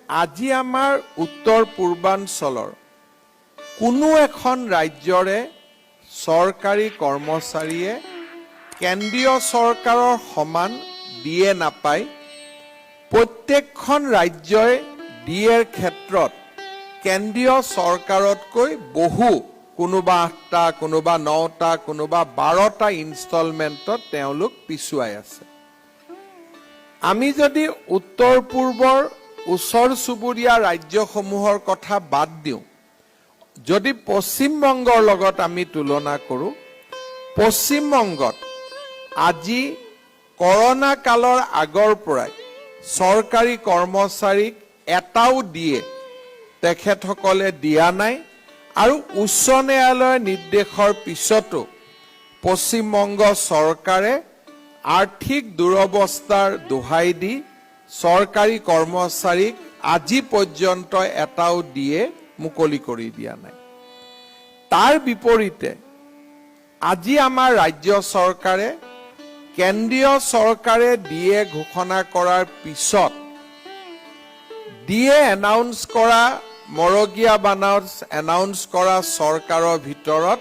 আজি আমাৰ উত্তৰ পূৰ্বাঞ্চলৰ কোনো এখন ৰাজ্যৰে চৰকাৰী কৰ্মচাৰীয়ে কেন্দ্ৰীয় চৰকাৰৰ সমান ডিএ নাপায়। প্ৰত্যেকখন ৰাজ্যই ডিএৰ ক্ষেত্ৰত কেন্দ্ৰীয় চৰকাৰতকৈ বহু, কোনোবা আঠটা, কোনোবা নটা, কোনোবা 12টা ইনষ্টলমেণ্টত তেওঁলোক পিছুৱাই আছে। আমি যদি উত্তৰ পূৰ্বৰ ওচৰ চুবুৰীয়া ৰাজ্যসমূহৰ কথা বাদ দিওঁ, যদি পশ্চিমবংগৰ লগত আমি তুলনা কৰোঁ, পশ্চিমবংগত আজি কৰোণা কালৰ আগৰ পৰাই চৰকাৰী কৰ্মচাৰীক এটাও ডিএ তেখেতসকলে দিয়া নাই আৰু উচ্চ ন্যায়ালয়ৰ নিৰ্দেশৰ পিছতো পশ্চিমবংগ চৰকাৰে আৰ্থিক দুৰৱস্থাৰ দোহাই দি চৰকাৰী কৰ্মচাৰীক আজি পৰ্যন্ত এটাও ডিএ মুকলি কৰি দিয়া নাই। তাৰ বিপৰীতে আজি আমাৰ ৰাজ্য চৰকাৰে কেন্দ্ৰীয় চৰকাৰে ডিএ ঘোষণা কৰাৰ পিছত, ডিএ এনাউন্স কৰা, মৰগীয়া বানাউন্স এনাউন্স কৰা চৰকাৰৰ ভিতৰত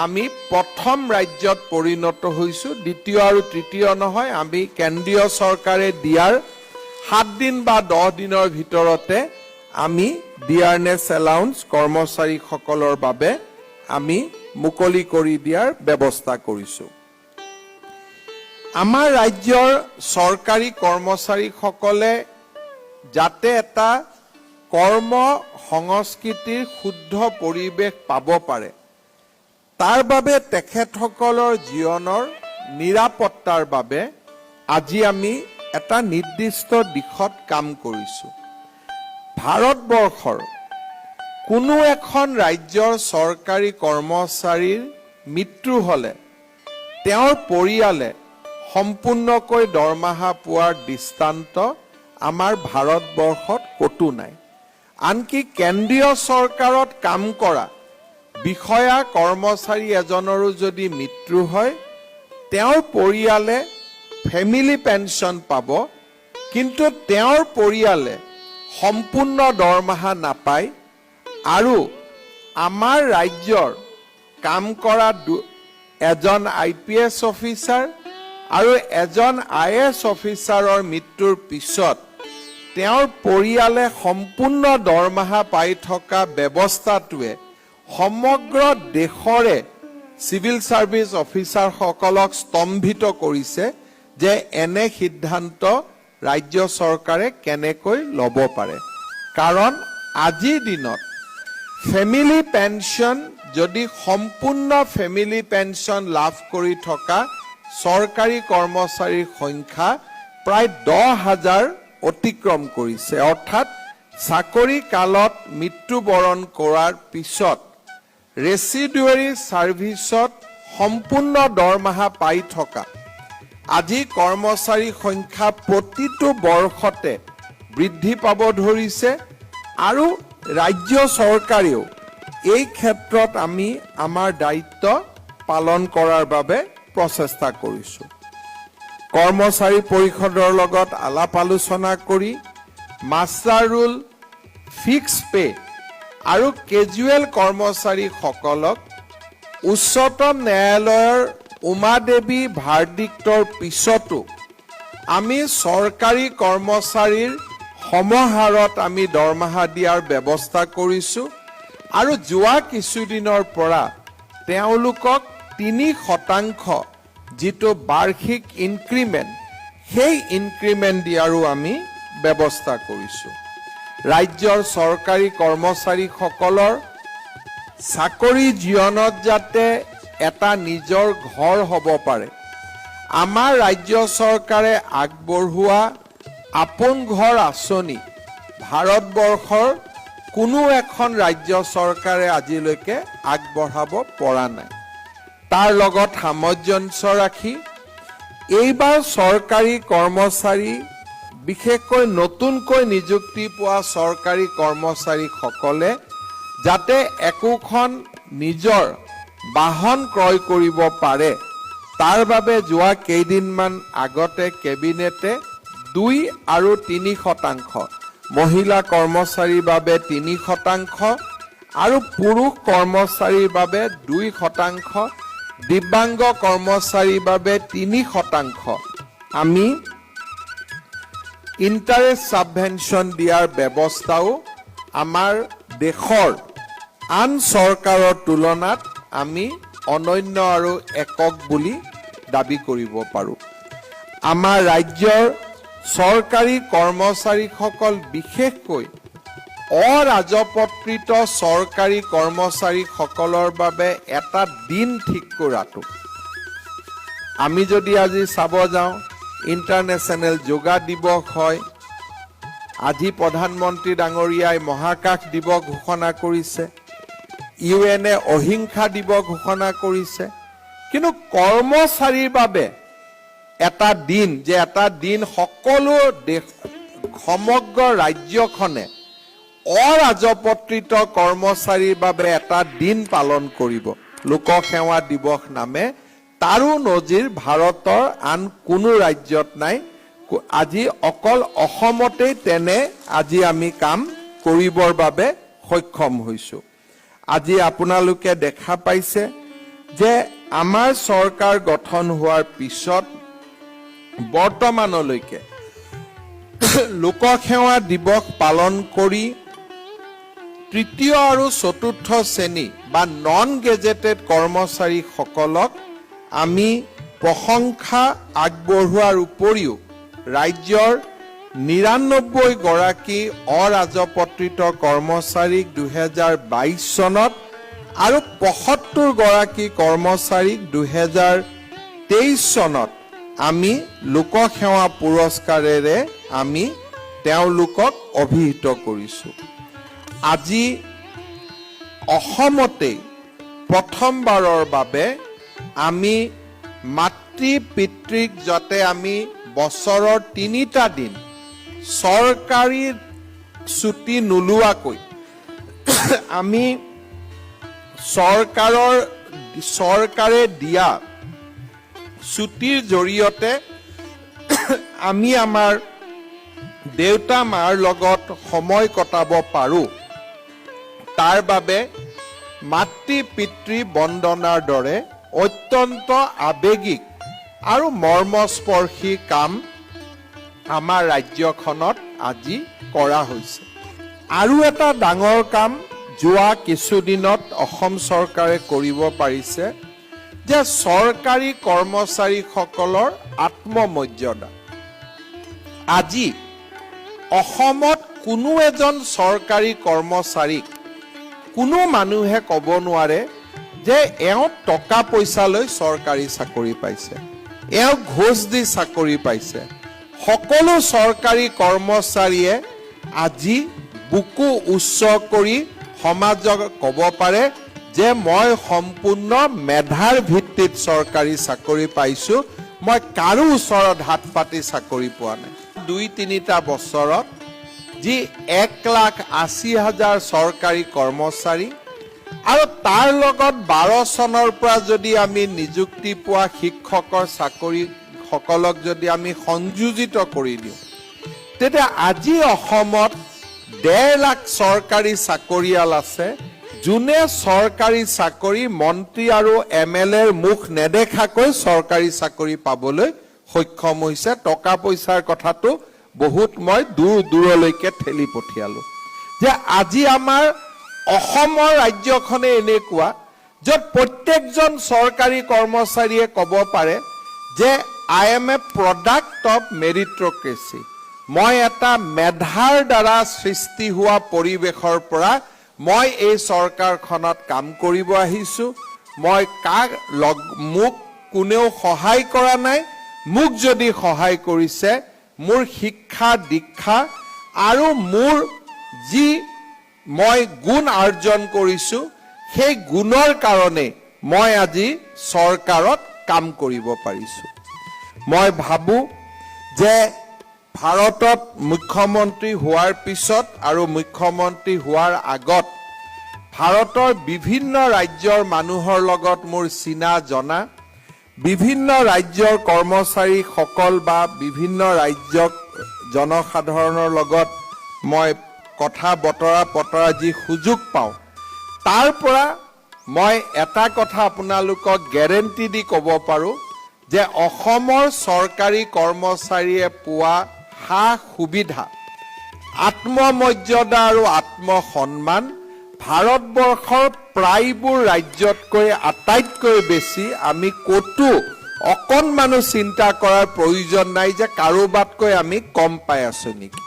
আমি প্ৰথম ৰাজ্যত পৰিণত হৈছো। দ্বিতীয় আৰু তৃতীয় নহয়। আমি কেন্দ্ৰীয় চৰকাৰে দিয়াৰ 7 দিন বা 10 দিনৰ ভিতৰতে আমি ডিয়াৰনেছ এলাউন্স কৰ্মচাৰীসকলৰ বাবে আমি মুকলি কৰি দিয়াৰ ব্যৱস্থা কৰিছো। আমাৰ ৰাজ্যৰ চৰকাৰী কৰ্মচাৰীসকলে যাতে এটা কৰ্ম সংস্কৃতিৰ শুদ্ধ পৰিৱেশ পাব পাৰে, তাৰ বাবে তেখেতসকলৰ জীৱনৰ নিৰাপত্তাৰ বাবে আজি আমি এটা নিৰ্দিষ্ট দিশত কাম কৰিছো। ভাৰতবৰ্ষৰ কোনো এখন ৰাজ্যৰ চৰকাৰী কৰ্মচাৰীৰ মৃত্যু হলে তেওঁৰ পৰিয়ালে সম্পূৰ্ণকৈ দৰমহা পোৱাৰ দৃষ্টান্ত আমাৰ ভাৰতবৰ্ষত ক'তো নাই। আনকি কেন্দ্ৰীয় চৰকাৰত কাম কৰা বিষয়া কৰ্মচাৰী এজনৰো যদি মৃত্যু হয়, তেওঁৰ পৰিয়ালে ফেমিলি পেঞ্চন পাব, কিন্তু তেওঁৰ পৰিয়ালে সম্পূৰ্ণ দৰমহা নাপায়। আৰু আমাৰ ৰাজ্যৰ কাম কৰা এজন আইপিএছ অফিচাৰ আৰু এজন আইএএছ অফিচাৰৰ মৃত্যুৰ পিছত তেওঁৰ পৰিয়ালে সম্পূৰ্ণ দৰমহা পাই থকা ব্যৱস্থাটোৱে সমগ্ৰ দেশৰে চিভিল ছাৰ্ভিচ অফিচাৰসকলক স্তম্ভিত কৰিছে যে এনে সিদ্ধান্ত ৰাজ্য চৰকাৰে কেনেকৈ ল'ব পাৰে। কাৰণ আজিৰ দিনত ফেমিলি পেঞ্চন যদি সম্পূৰ্ণ ফেমিলি পেঞ্চন লাভ কৰি থকা চৰকাৰী কৰ্মচাৰীৰ সংখ্যা প্ৰায় 10,000 অতিক্ৰম কৰিছে। অৰ্থাৎ চাকৰি কালত মৃত্যুবৰণ কৰাৰ পিছত ৰেচিডুৱেৰী ছাৰ্ভিচত সম্পূৰ্ণ দৰমহা পাই থকা আজি কৰ্মচাৰীৰ সংখ্যা প্ৰতিটো বৰ্ষতে বৃদ্ধি পাব ধৰিছে আৰু ৰাজ্য চৰকাৰেও এই ক্ষেত্ৰত আমি আমাৰ দায়িত্ব পালন কৰাৰ বাবে প্ৰচেষ্টা কৰিছোঁ। কৰ্মচাৰী পৰিষদৰ লগত আলাপ আলোচনা কৰি মাষ্টাৰ ৰোল, ফিক্স পে আৰু কেজুৱেল কৰ্মচাৰীসকলক উচ্চতম ন্যায়ালয়ৰ উমাদেৱী ভাৰ্ডিক্টৰ পিছতো আমি চৰকাৰী কৰ্মচাৰীৰ সমহাৰত আমি দৰমহা দিয়াৰ ব্যৱস্থা কৰিছোঁ আৰু যোৱা কিছুদিনৰ পৰা তেওঁলোকক 3% যিটো বাৰ্ষিক ইনক্ৰিমেণ্ট, সেই ইনক্ৰিমেণ্ট দিয়াৰো আমি ব্যৱস্থা কৰিছোঁ। ৰাজ্যৰ চৰকাৰী কৰ্মচাৰীসকলৰ চাকৰি জীৱনত যাতে এটা নিজৰ ঘৰ হ'ব পাৰে, আমাৰ ৰাজ্য চৰকাৰে আগবঢ়োৱা আপোন ঘৰ আঁচনি ভাৰতবৰ্ষৰ কোনো এখন ৰাজ্য চৰকাৰে আজিলৈকে আগবঢ়াব পৰা নাই। তাৰ লগত সামঞ্জস্য ৰাখি এইবাৰ চৰকাৰী কৰ্মচাৰী, বিশেষকৈ নতুনকৈ নিযুক্তি পোৱা চৰকাৰী কৰ্মচাৰীসকলে যাতে একোখন নিজৰ বাহন ক্ৰয় কৰিব পাৰে, তাৰ বাবে যোৱা কেইদিনমান আগতে কেবিনেটে 2 আৰু 3% মহিলা কৰ্মচাৰীৰ বাবে 3% আৰু পুৰুষ কৰ্মচাৰীৰ বাবে 2%, দিব্যাংগ কৰ্মচাৰীৰ বাবে 3% আমি ইণ্টাৰেষ্ট ছাবভেনশ্যন দিয়াৰ ব্যৱস্থাও আমাৰ দেশৰ আন চৰকাৰৰ তুলনাত আমি অনন্য আৰু একক বুলি দাবী কৰিব পাৰোঁ। আমাৰ ৰাজ্যৰ চৰকাৰী কৰ্মচাৰীসকল, বিশেষকৈ অৰাজপত্ৰিত চৰকাৰী কৰ্মচাৰীসকলৰ বাবে এটা দিন ঠিক কৰাটো, আমি যদি আজি চাব যাওঁ, ইণ্টাৰনেশ্যনেল যোগা দিৱস হয়, আজি প্ৰধানমন্ত্ৰী ডাঙৰীয়াই মহাকাশ দিৱস ঘোষণা কৰিছে, ইউ এনে অহিংসা দিৱস ঘোষণা কৰিছে, কিন্তু কৰ্মচাৰীৰ বাবে এটা দিন যে এটা দিন সকলো দেশ, সমগ্ৰ ৰাজ্যখনে অৰাজপত্ৰিত কৰ্মচাৰীৰ বাবে এটা দিন পালন কৰিব লোকসেৱা দিৱস নামে, তাৰো নজিৰ ভাৰতৰ আন কোনো ৰাজ্যত নাই। আজি অকল অসমতেই তেনে আজি আমি কাম কৰিবৰ বাবে সক্ষম হৈছো। আজি আপোনালোকে দেখা পাইছে যে আমাৰ চৰকাৰ গঠন হোৱাৰ পিছত বৰ্তমানলৈকে লোকসেৱা দিৱস পালন কৰি তৃতীয় আৰু চতুৰ্থ শ্ৰেণী বা নন গেজেটেড কৰ্মচাৰীসকলক আমি প্ৰশংসা আগবঢ়োৱাৰ উপৰিও ৰাজ্যৰ 99 গৰাকী অৰাজপত্ৰিত কৰ্মচাৰীক 2022 চনত আৰু 75 গৰাকী কৰ্মচাৰীক 2023 চনত আমি লোকসেৱা পুৰস্কাৰেৰে আমি তেওঁলোকক অভিহিত কৰিছোঁ। আজি অসমতেই প্ৰথমবাৰৰ বাবে আমি মাতৃ পিতৃক যাতে আমি বছৰৰ তিনিটা দিন চৰকাৰী ছুটি নোলোৱাকৈ আমি চৰকাৰে দিয়া ছুটিৰ জৰিয়তে আমি আমাৰ দেউতা মাৰ লগত সময় কটাব পাৰোঁ, তাৰ বাবে মাতৃ পিতৃ বন্দনাৰ দৰে অত্যন্ত আৱেগিক আৰু মৰ্মস্পৰ্শী কাম আমাৰ ৰাজ্যখনত আজি কৰা হৈছে। আৰু এটা ডাঙৰ কাম যোৱা কিছুদিনত অসম চৰকাৰে কৰিব পাৰিছে যে চৰকাৰী কৰ্মচাৰীসকলৰ আত্মমৰ্যাদা। আজি অসমত কোনো এজন চৰকাৰী কৰ্মচাৰীক কোনো মানুহে ক'ব নোৱাৰে যে এওঁ টকা পইচা লৈ চৰকাৰী চাকৰি পাইছে, এওঁ ঘোচ দি চাকৰি পাইছে। সকলো চৰকাৰী কৰ্মচাৰীয়ে আজি বুকু উচ্চ কৰি সমাজক ক'ব পাৰে যে মই সম্পূৰ্ণ মেধাৰ ভিত্তিত চৰকাৰী চাকৰি পাইছো, মই কাৰো ওচৰত হাত পাতি চাকৰি পোৱা নাই। দুই তিনিটা বছৰত যি 1,80,000 চৰকাৰী কৰ্মচাৰী আৰু তাৰ লগত 12 চনৰ পৰা যদি আমি নিযুক্তি পোৱা শিক্ষকৰ চাকৰিসকলক যদি আমি সংযোজিত কৰি দিওঁ, তেতিয়া আজি অসমত 1.5 লাখ চৰকাৰী চাকৰিয়াল আছে, যোনে চৰকাৰী চাকৰি মন্ত্ৰী আৰু এম এল এৰ মুখ নেদেখাকৈ চৰকাৰী চাকৰি পাবলৈ সক্ষম হৈছে। টকা পইচাৰ কথাটো বহুত মই দূৰ দূৰলৈকে ঠেলি পঠিয়ালো যে আজি আমাৰ অসমৰ ৰাজ্যখনে এনেকুৱা য'ত প্ৰত্যেকজন চৰকাৰী কৰ্মচাৰীয়ে ক'ব পাৰে যে "I am a product of meritocracy." মই এটা মেধাৰ দ্বাৰা সৃষ্টি হোৱা পৰিৱেশৰ পৰা মই এই চৰকাৰখনত কাম কৰিব আহিছো। মই কাক লগ মোক কোনেও সহায় কৰা নাই। মোক যদি সহায় কৰিছে, মোৰ শিক্ষা দীক্ষা আৰু মোৰ যি মই গুণ আৰ্জন কৰিছো, সেই গুণৰ কাৰণে মই আজি চৰকাৰত কাম কৰিব পাৰিছো। মই ভাবো যে ভাৰতত মুখ্যমন্ত্ৰী হোৱাৰ পিছত আৰু মুখ্যমন্ত্ৰী হোৱাৰ আগত ভাৰতৰ বিভিন্ন ৰাজ্যৰ মানুহৰ লগত মোৰ চিনা জনা, বিভিন্ন ৰাজ্যৰ কৰ্মচাৰীসকল বা বিভিন্ন ৰাজ্যক জনসাধাৰণৰ লগত মই কথা বতৰা পতৰা যি সুযোগ পাওঁ, তাৰ পৰা মই এটা কথা আপোনালোকক গেৰেণ্টি দি ক'ব পাৰোঁ যে অসমৰ চৰকাৰী কৰ্মচাৰীয়ে পোৱা সা সুবিধা, আত্মমৰ্যাদা আৰু আত্মসন্মান ভাৰতবৰ্ষৰ প্ৰায়বোৰ ৰাজ্যতকৈ আটাইতকৈ বেছি। আমি ক'তো অকণমানো চিন্তা কৰাৰ প্ৰয়োজন নাই যে কাৰোবাতকৈ আমি কম পাই আছো নেকি।